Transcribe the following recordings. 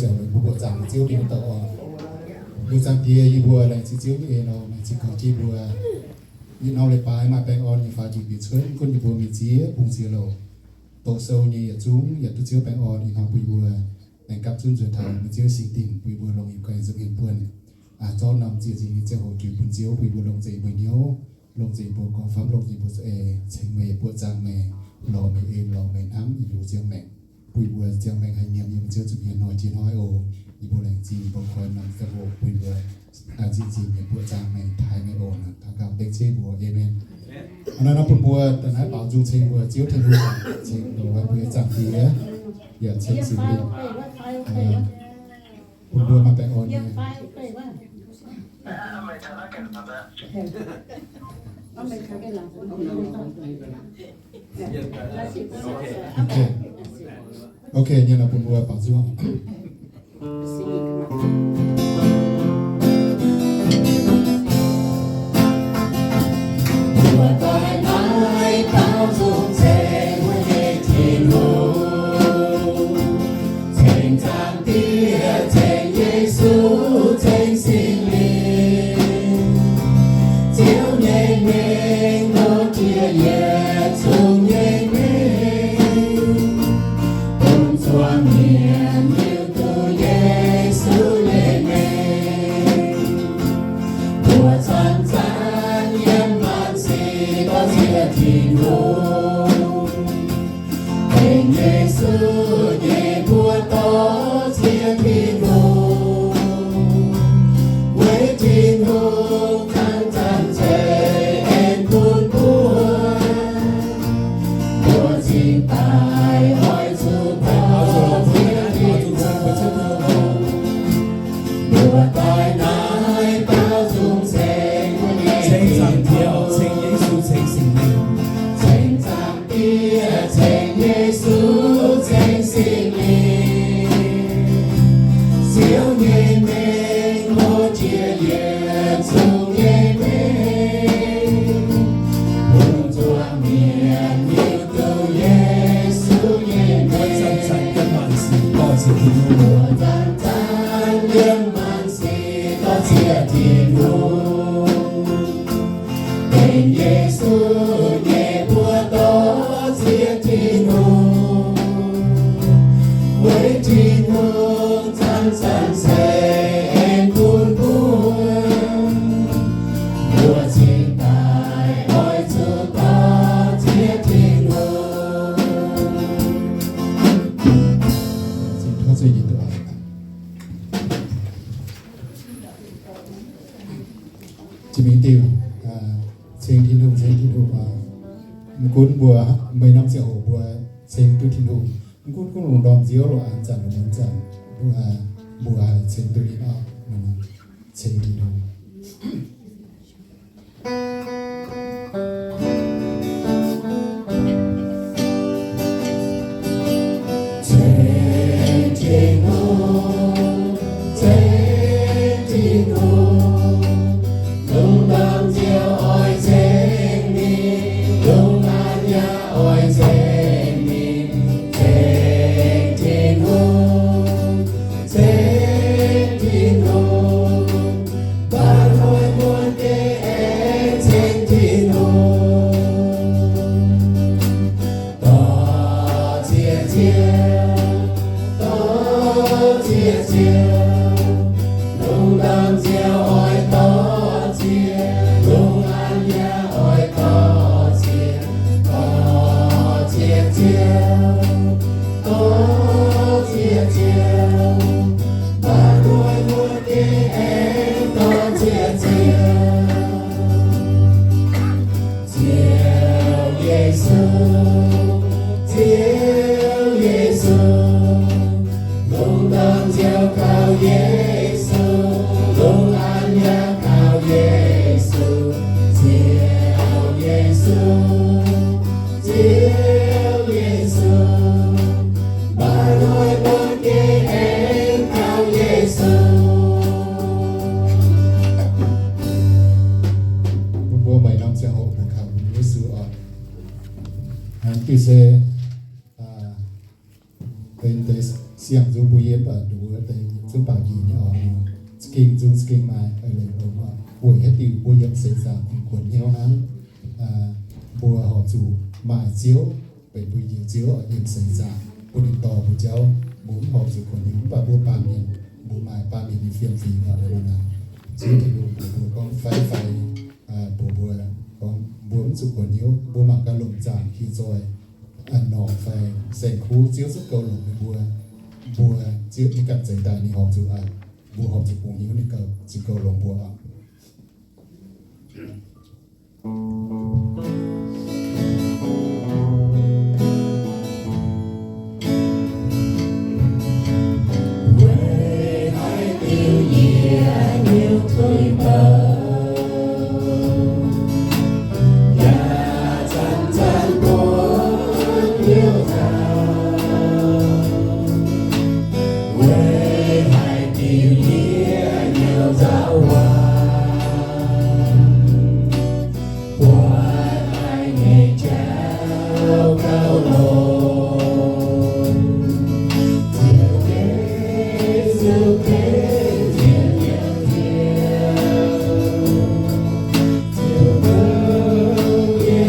Ziouv, mbuo buoqc zaangc Ziouv mingh douc orn. Mbuo Zaangc Diex, yie mbuo laengz zingh Ziouv nyei en nor, laengz zingh kaux jienv mbuo. Yie norm leiz-baaix maaih baengh orn nyei faaux njiec mbiec cuotv, gunv yie mbuo mingh ziex bung ziex louc, doqc sou nyei yietc zungv yaac duqv Ziouv baengh orn. Ih hnoi bun yie mbuo laengz gapv zunv nzuonx taux meih Ziouv singx dinc, bun yie mbuo longc yietc guanh nzengc mingh buonc, zorqv norm ziec nzingh nyei ziangh hoc juix bun Ziouv, bun yie mbuo longc nzengc mbuo hnyouv, longc nzengc mbuo gorngv famv, longc nzengc mbuo za'eix ceng meih, buoqc zaangc meih, lorz meih en, lorz meih hnamv, yie mbuo ziangh maengc. Bun yie mbuo ziangh maengc haih nyiemc yiem Ziouv zuqc mienh hnoi jiex hnoi oc. Yie mbuo laengz zingh, yie mbuo koi norm ziangh hoc bun yie mbuo nzieqc nzingh meih, buoqc zaangc meih, taaih meih oc. Daux gaux dengv Ziouv mbuox, aamen. Hnangv naaiv nor bun mbuo daaih naaiv baaux nzung ceng mbuo Ziouv Tin-Hungh, ceng mbuo nyei Zaangc Diex, yaac ceng Singx Lingh, bun mbuo maaih baengh orn nyei. Ok, nyei nor bun mbuo baaux nzung. Mbuo daaih naaiv baaux nzung ceng mbuo nyei Tin-Hungh, ceng Zaangc Diex, ceng Yesu, ceng Singx Lingh. Ziouv nyei mengh nor jiex yietc zungv nyei mengh, bun zuangx mienh hiuv duqv Yesu nyei mengh. Mbuo zanc-zanc yiem maanc sic dorh ziex Tin-Hungh. Mengh Yesu nyei mbuo dorh ziex Tin-Hungh. Weic Tin-Hungh zanc-zanc ceix aengx bun mbuo, mbuo cingx daaih oix zuqc dorh ziex Tin-Hungh. Mbuo daaih naaiv baaux nzung ceng mbuo nyei Tin-Hungh, ceng Yesu, ceng Singx Lingh, ceng Zaangc Diex, ceng Yesu, ceng Singx Lingh. Ziouv nyei mengh nor jiex yietc zungv nyei mengh, bun zuangx mienh hiuv duqv Yesu nyei mengh. Zanc-zanc yiem maanc sic dorh ziex Tin-Hungh. Mbuo zanc-zanc yiem maanc sic dorh ziex Tin-Hungh. Mengh Yesu nyei mbuo dorh ziex Tin-Hungh. Weic Tin-Hungh zanc-zanc ceix aengx bun mbuo, mbuo cingx daaih oix zuqc dorh ziex Tin-Hungh. Jiex mingh diuh, ceng Tin-Hungh, ceng Tin-Hungh. Mv gunv mbuo meih norm ziangh hoc mbuo ceng duqv Tin-Hungh, mv gunv gunv lungh ndorm nziouv loz-anx zanc, lungh muonz zanc, mbuo haih ceng duqv ninh orqc. Ceng Tin-Hungh. Ceng Tin-Hungh, ceng Tin-Hungh, lungh ndorm nziouv oix ceng ninh, lungh aanx yaac oix ceng ninh. Ceng Tin-Hungh, ceng Tin-Hungh, mba'hnoi muonh geh aengx ceng Tin-Hungh. Dorh ziex Ziouv, dorh ziex Ziouv, lungh ndorm nziouv oix dorh ziex, lungh aanx yaac oix dorh ziex. Dorh ziex Ziouv, dorh ziex Ziouv, mba'hnoi muonh geh aengx dorh ziex Ziouv. Ziouv Yesu, Ziouv Yesu, lungh ndorm nziouv kaux Yesu, lungh aanx yaac kaux Yesu. Ziouv Yesu, Ziouv Yesu, mba'hnoi muonh geh aengx kaux Yesu. Bun mbuo maaih norm ziangh hoc mbuo kaux Yesu oc. Naaiv se benx deix siang-nzung bun yie mv Ninh mbuo deix zungv baaux njiec nyei oc. Za'gengh nzung za'gengh maaih eix leiz longx oc. Weic haaix diuc mbuo yiem seix zaangc kuonx hnyouv hnangv. Mbuo horpc zuqc maaih Ziouv, benx mbuo njoux Ziouv yiem seix zaangc bun ninh dorh mbuo jauv. Mbuo mv horpc zuqc kuonx hnyouv, mv baac mbuo baamh mienh, mbuo maaih baamh mienh nyei fiem-fingx oc. Ziouv Tin-Hungh mbuox mbuo gorngv faix-faix, mbuox mbuo gorngv mbuo mv zuqc kuonx hnyouv, mbuo mangc gaax lomc zaangc hieh zoih, norqc fai saeng-kuv, Ziouv zungv goux longc ninh mbuo. Mbuo Ziouv nyei ganh zeix daaih ninh horpc zuqc, mbuo horpc zuqc bungx hnyouv ninh gauh ziouc goux longc mbuo oc. Weic haaix diuc yie hnyouv tuix mbuo, yaac zanc-zanc buangv hnyouv nzauh? Weic haaix diuc yie hnyouv nzauh waac, buatc aiv nyei jauv gauh longx? Ziouv Yesu, Ziouv, Ziouv, Ziouv, Ziouv,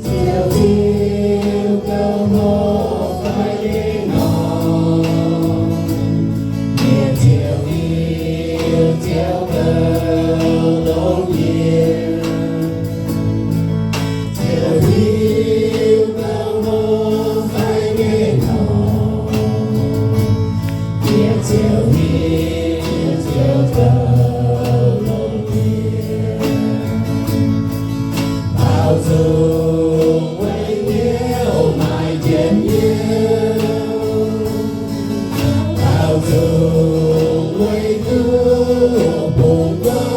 Ziouv, Ziouv gauh hlo fai nyei nor, yie ziouc hiuv Ziouv gauh longx yie. Ziouv hiuv gauh hlo fai nyei nor, yie ziouc hiuv Ziouv gauh longx yie. Baaux nzung weic hnyouv maaih njien-youh, baaux nzung weic duqv bungx nqoi,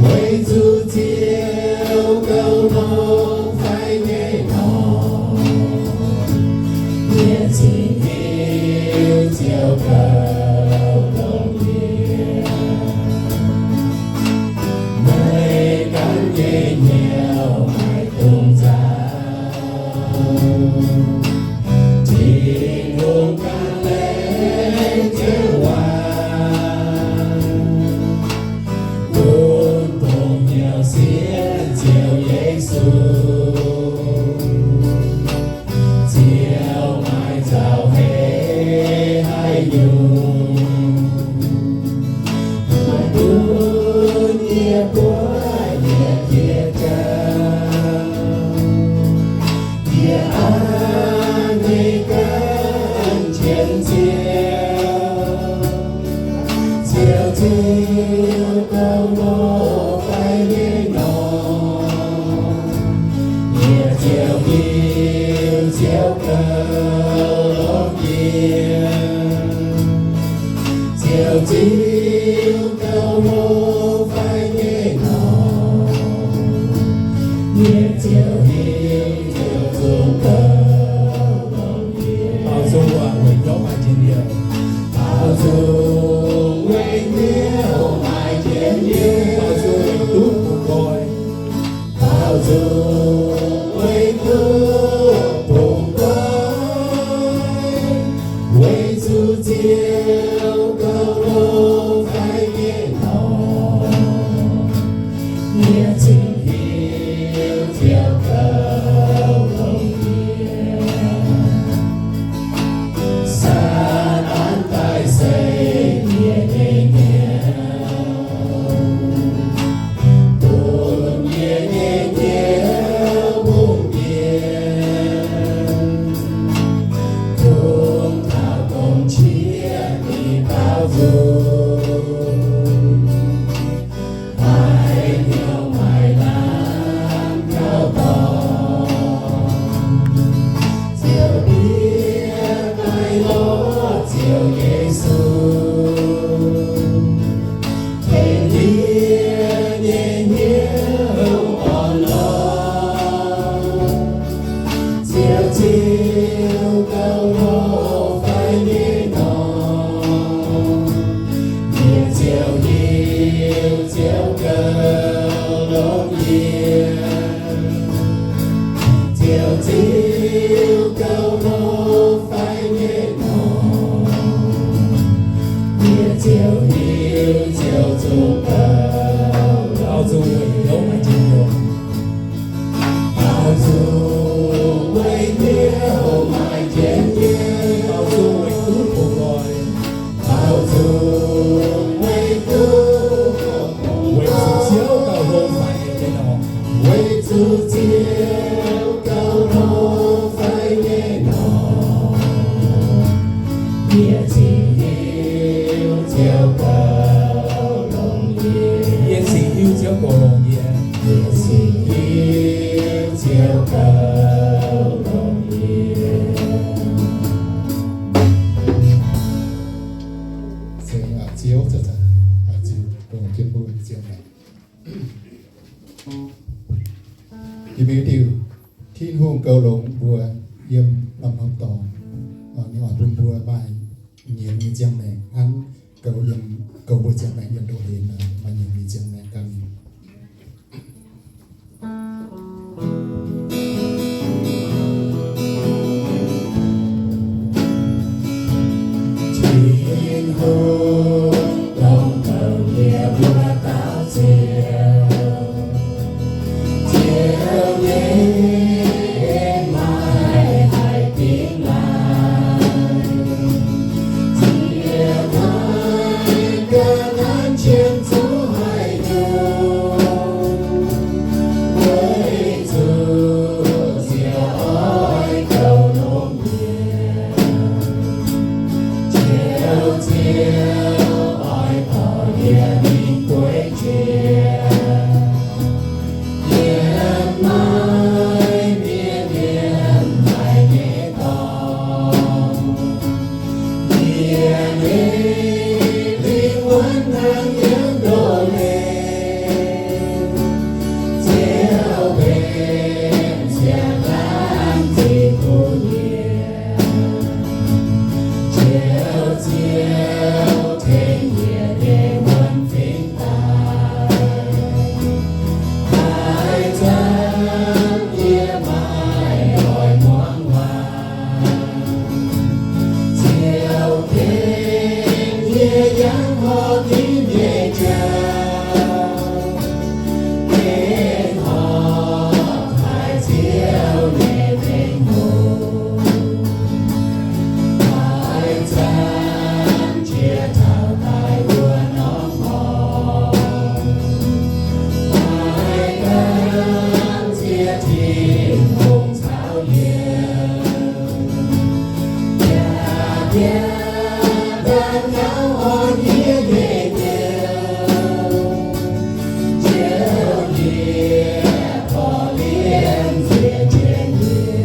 weic zuqc Ziouv gauh hlo fai nyei nor, yie cingx hiuv Ziouv gauh longx yie. Meih ganh nyei hnyouv maaih dongh zaangc, Tin-Hungh ganh laengz jienv waangc, gunv dongh hnyouv sienx Ziouv Yesu. Ziouv maaih zaux heix haaix nyungc, maiv gunv yie buov yietc jauv, yie an nyei ganh qiemx Ziouv. Ziouv, Ziouv gauh hlo fai nyei nor, yie ziouc hiuv Ziouv gauh longx yie. Ziouv, Ziouv gauh hlo fai nyei nor, yie ziouc hiuv Ziouv zungv gauh longx yie. Baaux nzung waac weic hnyouv maaih njien-youh. Baaux nzung weic hnyouv maaih njien-youh. Baaux nzung weic duqv bungx nqoi. Baaux nzung weic duqv longx mbuo yiem norm-norm dorngx. Ninh oix bun mbuo maaih nyiemz nyei ziangh maengc hnangv goux yiem, goux mbuo ziangh maengc yiem ndoqv hlen, maaih nyiemz nyei ziangh maengc ganh. Tin-Hungh dongh douc yie mbuo dauh Ziouv. Ziouv nyei en maaih haic dingx laaix. Ziouv nyei ga'naaiv qiemx zuqc haaix nyungc, weic zuqc Ziouv oix douc longx yie. Ziouv, Ziouv oix dorh yie mingh guei jiex, yiem naaiv mienh mienh haic nyei dorngx. Yie nyei lingh wuonh hnangv yiem ndoqv hlen, Ziouv mbenc ziangx laanh zingh bun yie. Ziouv, Ziouv, tengx yie nyei wuonh fingx daaih. Haaix zanc yie maiv oix muangx waac, Ziouv tengx yie yangh horpc yie nyei jauv. Gengh horpc haic Ziouv nyei mengh hoc. Haaix zanc jiex taux daaih wuov norm horngh, maaih ganh ziex Tin-Hungh caux yie. Yaac bieqc daaih ngauv orn yie nyei njoux, Ziouv yie korv-lienh ziex jienv yie.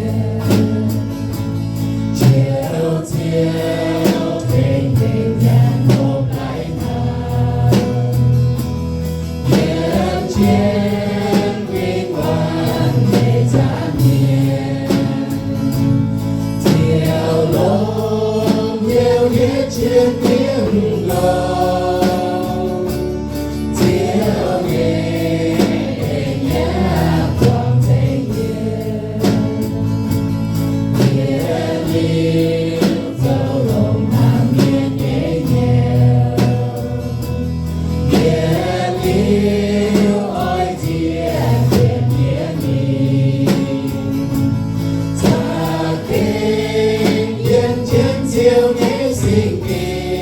Ziouv, Ziouv tengx mbenc nyanc hopv laaix hnaangx, yiem jienv win-wangv nyei nzangc mienh. Ziouv longc hnyouv yietv jienv mienh longx, Ziouv nyei en yaac buangh zengc yie. Yie liuz zoux longx hnangv mienh nyei hnyouv. Yie liuz oix nziex jienv yie mingh, za'gengh yiem jienv Ziouv nyei singx lingh,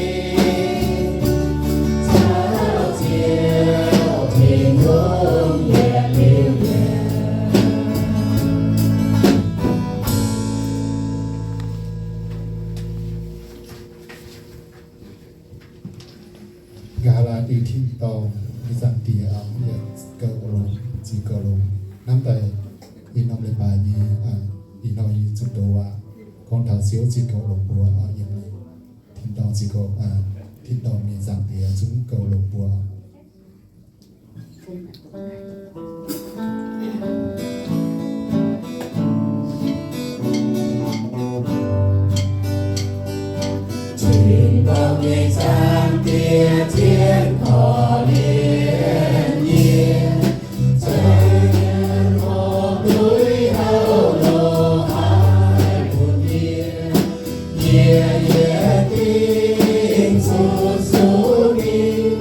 caux Ziouv Tin-Hungh yietc liuz yiem. Nqa'haav laai diuh tin-dorngh nyei Zaangc Diex, yie goux longx, ziux goux longx. Hnamv daaih ih norm leiz-baaix nyei, ih hnoi nyei zuqc doz waac gorngv taux Ziouv ziux goux longx mbuo, yiem tin-dorngh ziux goux, tin-dorngh nyei Zaangc Diex zungv goux longx mbuo. Tin-dorngh nyei Zaangc Diex, zien korv-lienh yie, ceix horpc lui-houx loz-hnoi bun yie. Yie yietc dingh zuqc zuqc ninh,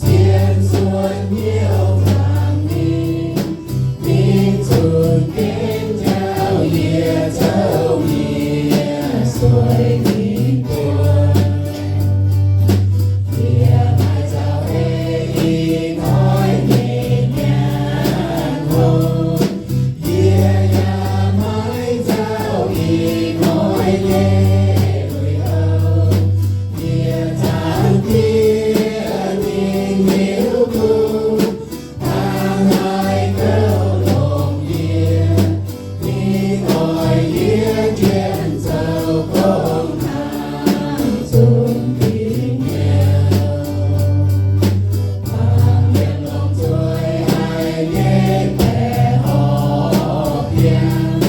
zien zunh hnyouv mangc ninh. Ninh zunc jienv njaaux yie, zouv yie, sueih ninh buonc. Yie maiv zaux hei ih hnoi nyei nyanc hopv, yie yaac maiv nzauh ih hnoi nyei lui-houx. Yie Zaangc Diex ninh hiuv duqv, hnangv naaiv gouv longx yie. Ninh oix yie jienv zoux gong hnangv zunc dingc nyei. Mangc yiem lomh nzoih haic nyei baeqc horpc biangh,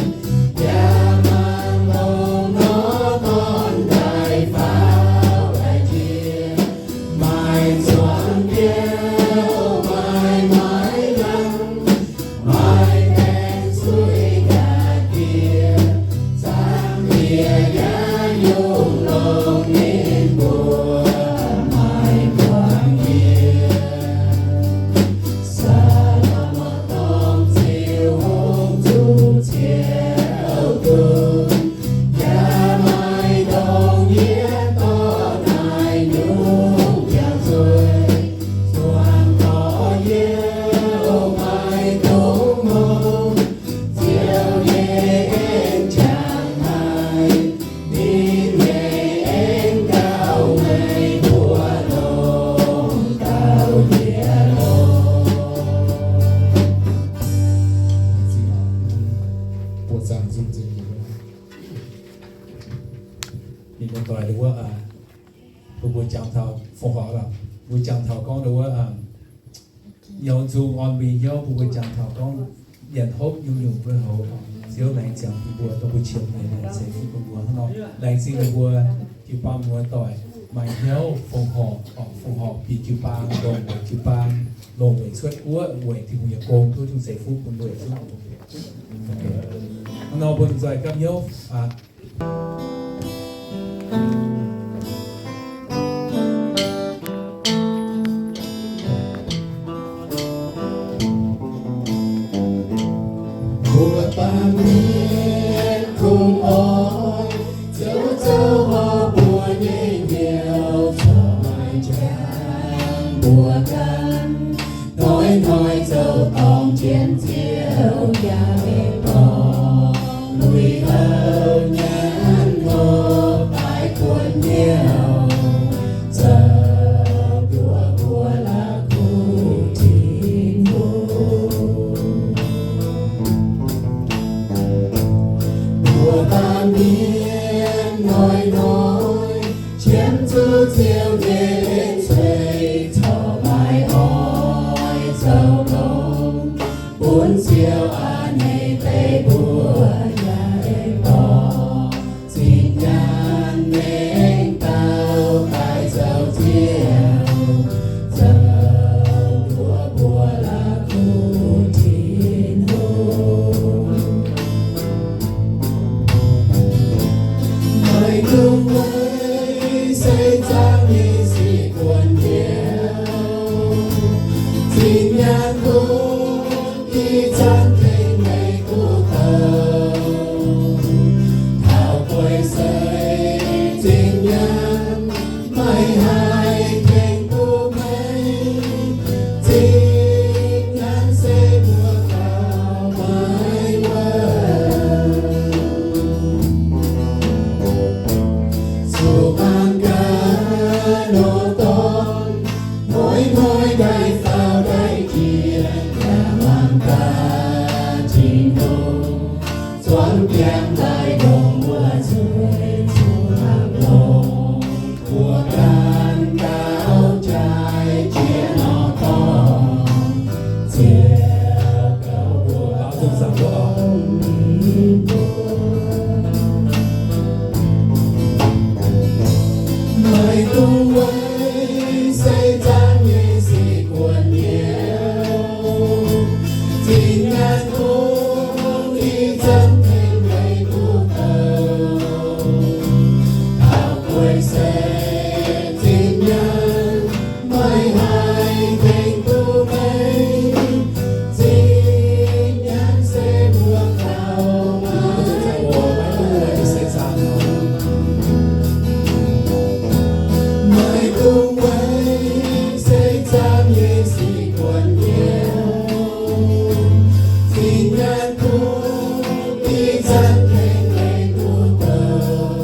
Mienh muoz-doic wuov, bun mbuo jangx taux fongc horc lorqc. Mbuo jangx taux gorngv wuov, nyouz nzung orn mbuo nyei hnyouv, bun mbuo jangx taux gorngv nyanc hopv nyungc-nyungc wuov houx. Ziouv laengz zingh bun mbuo, dongh mbuo qiemx nyei, laengz zingh bun mbuo hnangv nor. Laengz zingh bun mbuo jiu-baang muoz-doic maaih hnyouv fongc horc, fongc horc bieqc jiu-baang, longc weic jiu-baang, longc weic cuotv guoqv, weic Tin-Hungh nyei gong, tov Tin-Hungh ceix fuqv bun mbuo yietc zungv. Hnangv nor mbuo nzoih gapv hnyouv Mbuo baamh mienh kungx oix zoux, zoux horpc mbuo nyei hnyouv, corc maaih qangx mbuo ganh. Hnoi-hnoi zoux dorngc jienv Ziouv yaac maiv dorngc, lui-houx nyanc hopv baaix buonc hnyouv, zoux nduov mbuo la'kuqv Tin-Hungh. Mbuo baamh mienh hnoi-hnoi qiemx zuqc Ziouv nyei lenh zueih, corc maaih oix zoux longx bun Ziouv a'hneiv deix mbuo, yaac aengx dorh zinh nyaanh mengh dauh daaih zoux Ziouv, zoux nduov mbuo la'kuqv Tin-Hungh. Meih dungx weic seix zaangc nyei sic buonc hnyouv, zinh nyaanh kungx ih zanc tengx meih duqv douh. Taux guei seix zinh nyaanh, meih haih tengx duqv meih. Zinh nyaanh se mbuo gaux maiv wuov. Zuqc mangc gaax nor dorngx, hnoi-hnoi daaih faaux daaih jiex, yaac mangc gaax Tin-Hungh zuangx ndiangx daaih longc wuov nzueic, zuqc mangc longx mbuo ganh gauh jaaix jiex nor dorngx, Ziouv gauh mbuo gauh zungv mingh mbuo. Meih dungx weic seix zaangc nyei sic buonc hnyouv, zinh nyaanh kungx ih zanc tengx meih duqv douh. Taux guei seix zinh nyaanh, meih haih tengx duqv meih. Zinh nyaanh se mbuo gauh maiv wuov. Meih dungx weic seix zaangc nyei sic buonc hnyouv, zinh nyaanh kungx ih zanc tengx meih duqv douh.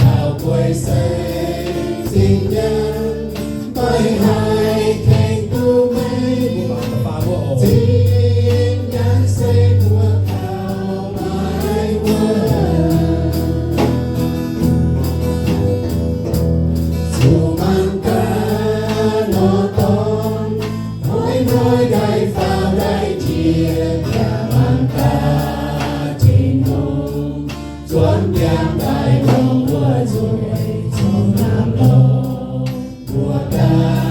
Taux guei seix zinh nyaanh, meih haih tengx duqv meih. Zinh nyaanh se mbuo gauh maiv wuov. Zuqc mangc gaax nor dorngx, hnoi-hnoi daaih faaux daaih jiex, yaac mangc gaax Tin-Hungh zuangx ndiangx daaih longc wuov nzueic, zuqc hnamv longx mbuo ganh